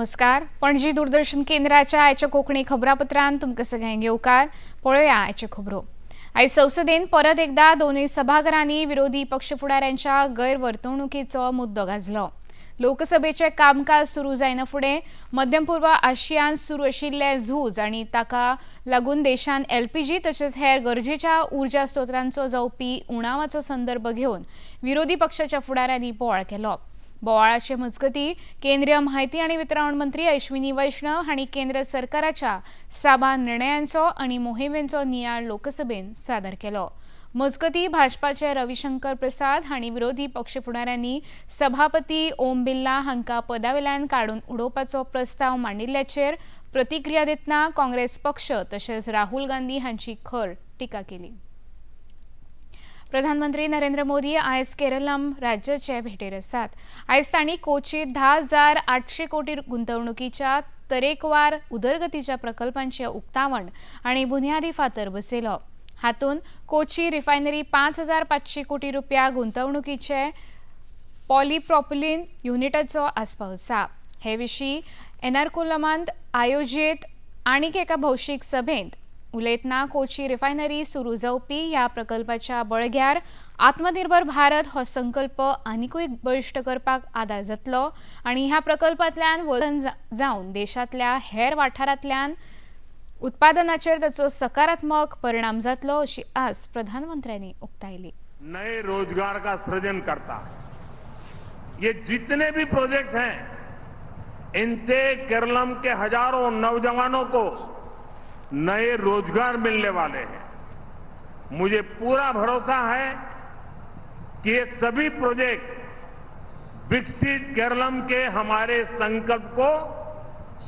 नमस्कार. पणजी दूरदर्शन केंद्राच्या आयच्या कोंकणी खबरापत्रांत तुमकां सगळ्यांक येवकार. पळोवया आयच्यो खबरो. आयज संसदेन परत एकदा दोनूय सभाघरांनी विरोधी पक्ष फुडाऱ्यांच्या गैरवर्तणुकीचो मुद्दो गाजलो. लोकसभेचें कामकाज सुरू जायना फुडें मध्यम पूर्व आशियांत सुरू आशिल्लें झूज आनी ताका लागून देशांत एलपीजी तशेंच हेर गरजेच्या उर्जा स्त्रोतांचो जावपी उणावाचो संदर्भ घेवन विरोधी पक्षाच्या फुडाऱ्यांनी बोवाळ केलो. बोवाळाचे मजगती केंद्रीय म्हायती आनी वितरावण मंत्री अश्विनी वैष्णव हांणी केंद्र सरकाराच्या साबार निर्णयांचो आनी मोहिमेंचो नियाळ लोकसभेन सादर केलो. मजगती, भाजपाचे रविशंकर प्रसाद हांणी विरोधी पक्ष फुडाऱ्यांनी सभापती ओम बिर्ला हांकां पदावेल्यान काडून उडोवपाचो प्रस्ताव मांडिल्ल्याचेर प्रतिक्रिया दितना काँग्रेस पक्ष तशेंच राहुल गांधी हांची खर टिका केली. प्रधानमंत्री नरेंद्र मोदी आयज केरळम राज्याचे भेटेर आसात. आयज तांणी कोचीत 10,800 कोटी गुंतवणुकीच्या तरेकवार उदरगतीच्या प्रकल्पांचे उक्तावण आनी बुन्यादी फातर बसयलो. हातूंत कोची रिफायनरी, 5500 कोटी रुपया गुंतवणुकीचे पॉलिप्रॉपिलीन युनिटाचो आस्पाव आसा. हे विशीं एर्नाकुलमांत आयोजीत आनीक एका भौशीक सभेंत उलयतना कोची रिफायनरी सुरू जावपी ह्या प्रकल्पाच्या बळग्यार आत्मनिर्भर भारत हो संकल्प आनिकूय बळिश्ट करपाक आदार जातलो आनी ह्या प्रकल्पांतल्यान वजन जावन देशांतल्या हेर वाठारांतल्यान उत्पादनाचेर ताचो सकारात्मक परिणाम जातलो अशी आस प्रधानमंत्र्यांनी उक्तायली. नए रोजगार का सृजन करता है. ये जितने भी प्रोजेक्ट्स हैं, इनसे केरलम के हजारों नौजवानों को नए रोजगार मिलने वाले हैं. मुझे पूरा भरोसा है कि ये सभी प्रोजेक्ट विकसित केरलम के हमारे संकल्प को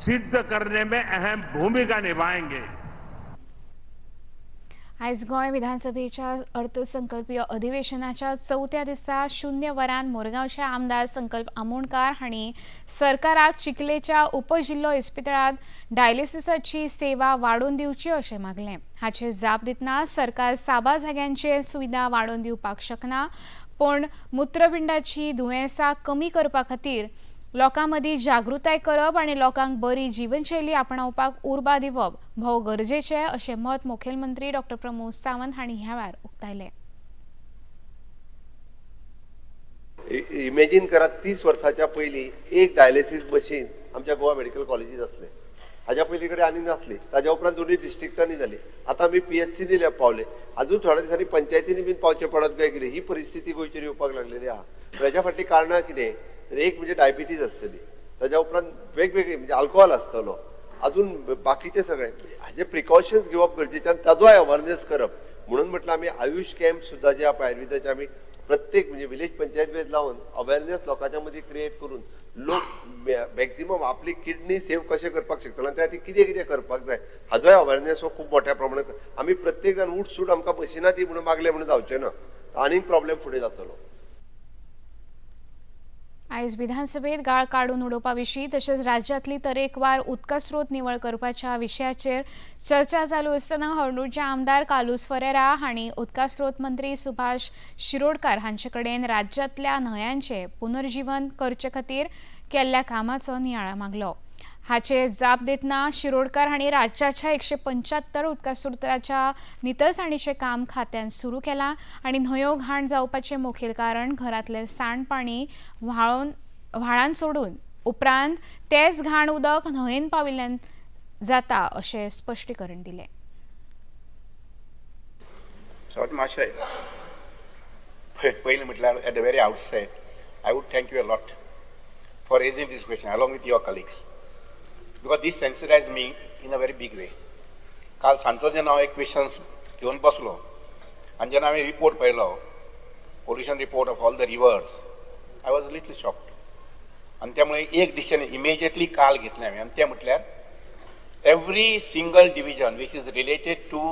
सिद्ध करने में अहम भूमिका निभाएंगे. आयज गोंय विधानसभेच्या अर्थसंकल्पीय अधिवेशनाच्या चवथ्या दिसा शुन्य वरान मोरगांवचे आमदार संकल्प आमोणकार हांणी सरकाराक चिखलेच्या उपजिल्लो इस्पितळांत डायलिसिसाची सेवा वाडोवन दिवची अशें मागलें. हाचेर जाप दितना सरकार साबार जाग्यांचेर सुविधा वाडोवन दिवपाक शकना, पूण मुत्रपिंडाची दुयेंसां कमी करपा खातीर लोकां मदीं जागृताय करप आनी लोकांक बरी जिवनशैली आपणावपाक उर्बा दिवप भोव गरजेचें अशें मत मुखेलमंत्री डॉ प्रमोद सावंत हांणी ह्या वेळार उक्तायलें. इमेजीन करात, 30 वर्साच्या पयलीं एक डायलिसीस मशीन आमच्या गोवा मेडिकल कॉलेजीत आसलें. हाज्या पयलीं कडेन आनी नासली. ताज्या उपरांत दोनूय डिस्ट्रिक्टांनी जाली. आतां आमी पीएचसीनी पावले. अजून थोड्या दिसांनी पंचायतींनी बीन पावचें पडत काय कितें, ही परिस्थिती गोंयचेर येवपाक लागलेली आहा. हेज्या फाटलीं कारणां कितें तर एक म्हणजे डायबिटीज आसतली, ताज्या उपरांत वेगवेगळी म्हणजे अल्कोहोल आसतलो, अजून बाकीचे सगळे. हाजे प्रिकॉशन्स घेवप गरजेचें आनी ताजोय अवेरनेस करप. म्हणून म्हटलं आमी आयुष कॅम्प सुद्दां जे आहा आयुर्वेदाचे, आमी प्रत्येक म्हणजे विलेज पंचायत वेज लावन अवेरनेस लोकांच्या मदीं क्रिएट करून लोक मॅक्झिमम आपली किडनी सेव कशें करपाक शकतलो आनी त्या खातीर कितें कितें करपाक जाय, हाजोय अवेरनेस हो खूब मोठ्या प्रमाणात. आमी प्रत्येक जाण उठ सूट आमकां मशिनां दी म्हणून मागले म्हणून जावचें ना, आनीक प्रॉब्लेम फुडें जातलो. आयज विधानसभेत गाळ काडून उडोवपा विशीं तशेंच राज्यांतली तरेकवार उदका स्रोत निवळ करपाच्या विशयाचेर चर्चा चालू आसतना हळदोणचे आमदार कार्लुस फरेरा हांणी उदका स्रोत मंत्री सुभाष शिरोडकार हांचे कडेन राज्यांतल्या न्हंयांचे पुनर्जीवन करचे खातीर केल्ल्या कामाचो नियाळ मागलो. हाचे जाप दितना शिरोडकार हांणी राज्याच्या 175 उदका स्रोताच्या नितळसाणीचें काम खात्यान सुरू केलां आनी न्हंयो घाण जावपाचें मुखेल कारण घरांतलें सांडपाणी व्हाळोवन व्हाळान सोडून उपरांत तेच घाण उदक न्हंयेन पाविल्ल्यान जाता अशें स्पश्टीकरण दिलें. सो मातशें पयलीं म्हटल्यार, at the very outset, I would thank you a lot for raising this question along with your colleagues, because this sensitize me in a very big way. काल सांजचो जेन्ना हांव एक क्वेश्चन्स घेवन बसलो आनी जेन्ना हांवें रिपोर्ट पळयलो, pollution report of all the rivers, I was little shocked. आनी त्यामुळे एक डिसिजन इमिजिएटली काल घेतलें हांवें आनी तें म्हटल्यार every single division which is related to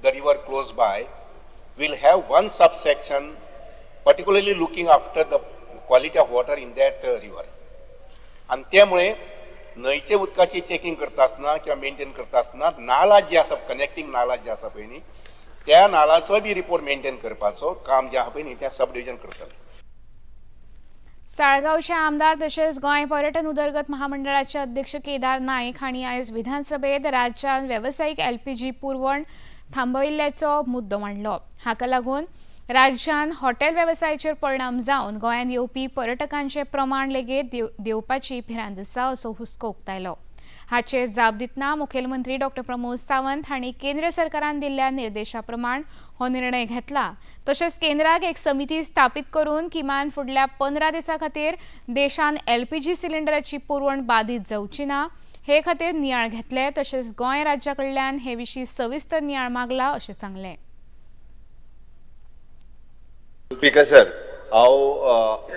the river close by will have one subsection particularly looking after the quality of water in that river. आनी त्यामुळे न्हंयचे उदकाची चेकिंग करता आसतना किंवा मेंटेन करता आसतना नाला जी आसा, कनेक्टींग नाला जे आसा पळय न्ही, त्या नालाचोय बी रिपोर्ट मेंटेन करपाचो काम जें आहा पळय न्ही, तें सब डिविजन करतलें. साळगांवचे आमदार तशेंच गोंय पर्यटन उदरगत महामंडळाचे अध्यक्ष केदार नायक हांणी आयज विधानसभेत राज्यान वेवसायीक एलपीजी पुरवण थांबयिल्ल्याचो मुद्दो मांडलो. हाका लागून राज्यान हॉटेल वेवसायाचेर परिणाम जावन गोंयांत येवपी पर्यटकांचें प्रमाण लेगीत देंवपाची भिरांत आसा असो हुस्को उक्तायलो. हाचेर जाप दितना मुखेलमंत्री डॉक्टर प्रमोद सावंत हांणी केंद्र सरकारान दिल्ल्या निर्देशा प्रमाण हो निर्णय घेतला. तशेंच केंद्राक एक समिती स्थापीत करून किमान फुडल्या 15 दिसां खातीर देशान एलपीजी सिलिंडराची पुरवण बादीत जावची ना हे खातीर नियाळ घेतले. तशेंच गोंय राज्या कडल्यान हे विशीं सविस्तर नियाळ मागला अशें सांगलें. स्पीकर सर, हांव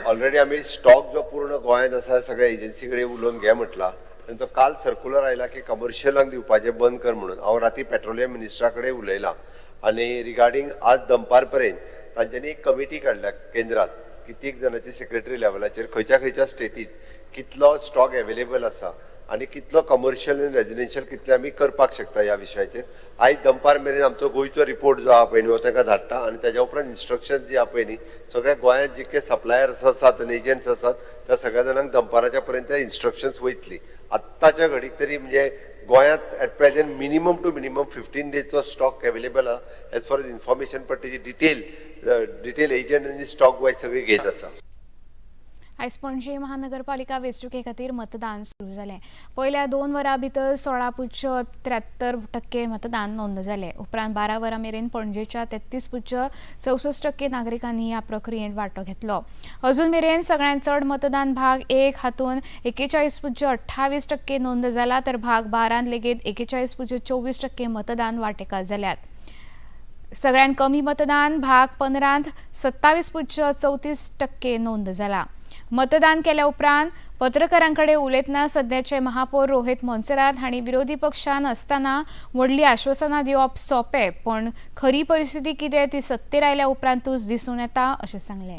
ऑलरेडी आमी स्टॉक जो पूर्ण गोंयांत आसा सगळ्या एजन्सी कडेन उलोवन घे म्हटला. तेंचो काल सर्कुलर आयला की कमर्शियलांक दिवपाचें बंद कर म्हणून. हांव राती पेट्रोलियम मिनिस्टरा कडेन उलयलां आनी रिगार्डींग आज दनपार पर्यंत तांच्यांनी एक कमिटी काडल्या केंद्रात की तीग जाणांची सेक्रेटरी लेवलाचेर खंयच्या खंयच्या स्टेटीत कितलो स्टॉक एवेलेबल आसा आनी कितलो कमर्शियल आनी रेजिडेन्शियल कितले आमी करपाक शकता ह्या विशयाचेर. आयज दनपार मेरेन आमचो गोंयचो रिपोर्ट जो आहा पळय न्ही हो तांकां धाडटा आनी ताज्या उपरांत इन्स्ट्रक्शन जी आहा पळय न्ही सगळ्या गोंयांत जितके सप्लायर्स आसात आनी एजंट्स आसात त्या सगळ्या जाणांक दनपाराच्या पर्यंत इन्स्ट्रक्शन्स वयतली. आत्ताच्या घडीक तरी म्हणजे गोंयांत at present minimum to minimum 15 डेजचो stock available आहा एज फार एज इन्फॉर्मेशन, पण तेजी डिटेल एजंट आनी स्टॉक वायज सगळी घेत आसा. आयज पणजे महानगरपालिका वेंचणुके खातीर मतदान सुरू जालें. पयल्या 2 वरां भितर 16.73% मतदान नोंद जालें. उपरांत 12 वरां मेरेन पणजेच्या 33.64% नागरिकांनी ह्या प्रक्रियेंत वांटो घेतलो. अजून मेरेन सगळ्यांत चड मतदान भाग 1 हातूंत 41.28% नोंद जाला, तर भाग 12 लेगीत 41.24% मतदान वांटेकार जाल्यात. सगळ्यांत कमी मतदान भाग 15त 27.34% नोंद जाला. मतदान केल्या उपरांत पत्रकारां कडेन उलयतना सध्याचे महापौर रोहित मोन्सेरात हांणी विरोधी पक्षान आसतना व्हडली आश्वासनां दिवप सोंपें, पण खरी परिस्थिती कितें ती सत्तेर आयल्या उपरांतूच दिसून येता अशें सांगलें.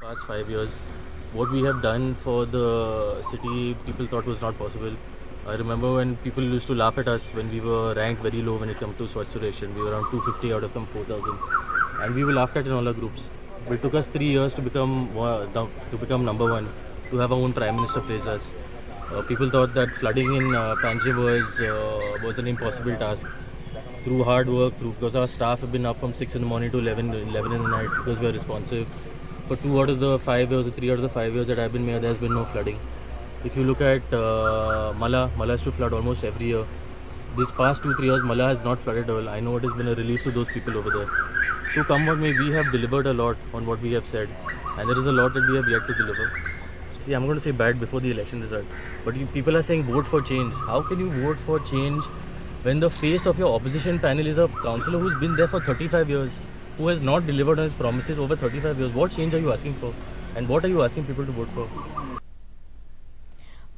Past 5 years, what we have done for the city, people thought was not possible. I remember when people used to laugh at us when we were ranked very low when it came to Swachh Survekshan. We were around 250 out of some 4,000, and we were laughed at in all our groups. But it took us 3 years to become number one, to have our own prime minister praise us. People thought that flooding in Panjim was an impossible task. Through hard work, through because our staff have been up from 6 in the morning to 11 in the night because we are responsive. For 2 out of the 5 years or 3 out of the 5 years that I've been mayor, there's been no flooding. If you look at Mala, Mala used to flood almost every year. This past 2-3 years, Mala has not flooded at all. I know it has been a relief to those people over there. So come what may, we have delivered a lot on what we have said, and there is a lot that we have yet to deliver. See, I'm going to say bad before the election result, but you, people are saying vote for change. How can you vote for change when the face of your opposition panel is a councillor who's been there for 35 years, who has not delivered on his promises over 35 years? What change are you asking for? And what are you asking people to vote for?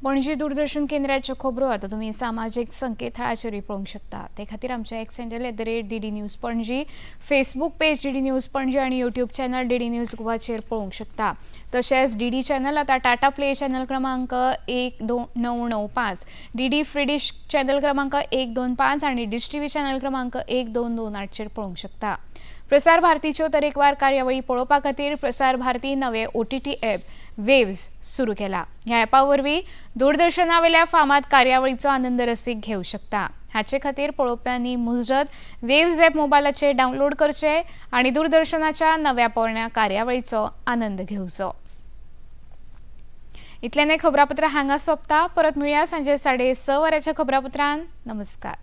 Panaji Doordarshan केंद्राच्यो खबरो आतां तुमी सामाजीक संकेतथळाचेरूय पळोवंक शकता. ते खातीर आमच्या X handle @DDNews Panaji, Facebook page DD News Panaji आनी यूट्यूब चॅनल डीडी न्यूज गोवाचेर पळोवंक शकता. तशेंच डीडी चॅनल आतां टाटा प्ले चॅनल क्रमांक 12995, डीडी फ्री डिश चॅनल क्रमांक 125 आनी डिश टीव्ही चॅनल क्रमांक 1228चेर पळोवंक शकता. प्रसार भारतीच्यो तरेकवार कार्यावळी पळोवपा खातीर प्रसार भारती नवे ओटीटी ॲप वेव्ज सुरू केला. ह्या ॲपा वरवीं दूरदर्शनावेल्या फामाद कार्यावळीचो आनंद रसीक घेवं शकता. हाचे खातीर पळोवप्यांनी मुजरत वेव्ज ॲप मोबायलाचेर डावनलोड करचे आनी दूरदर्शनाच्या नव्या पोरण्या कार्यावळीचो आनंद घेवचो. इतल्यान खबरापत्र हांगा सोंपता. परत मेळया सांजे 6:30 वरांच्या खबरापत्रान. नमस्कार.